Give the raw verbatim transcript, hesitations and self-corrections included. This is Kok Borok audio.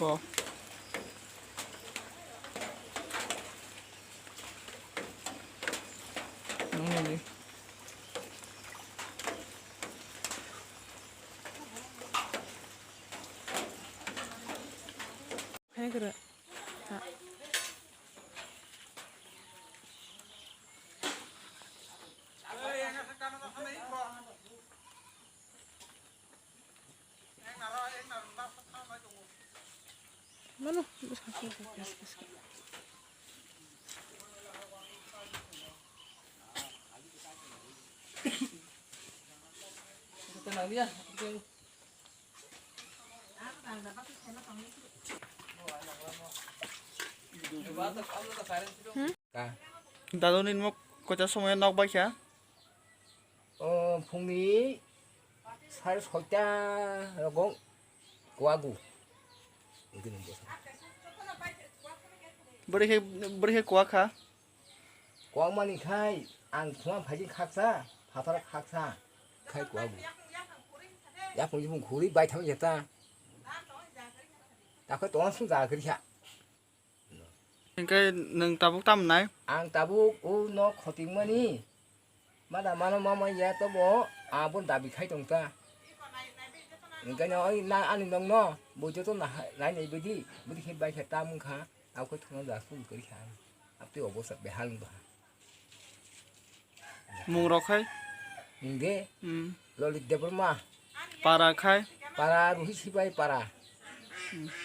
Bo. Nungni. Hai kira. Ha. Mano, Dadu ni nok kocha somoy nok bai kha. O phungni sare soita rogo kuagu. Bwrwi khe, bwrwi khe kuak kha. Kuak mani khai ang thuma phaikhe khaksa, phatar khaksa khai kuagu. Yapung yupung khuri bai thang jeta. Takhe tong sung ja kri kha. Hingke nwng tabuk tamo nai? Ang tabuk o nok khotingmani. Mada mano mama ya tobo, ang bo dabi khai tong ta. Hingke no oi na ani nok no, bo joto na nai nai bidi, bidi khe bai khe tam wngkha, abo khe thungna da sum kri kha. Abtwi obo sa behal wngkha. Mung rok khai? Hingke, hmm, Lolit Debbarma. Para khai? Para Ruhi Sibai para. Hmm.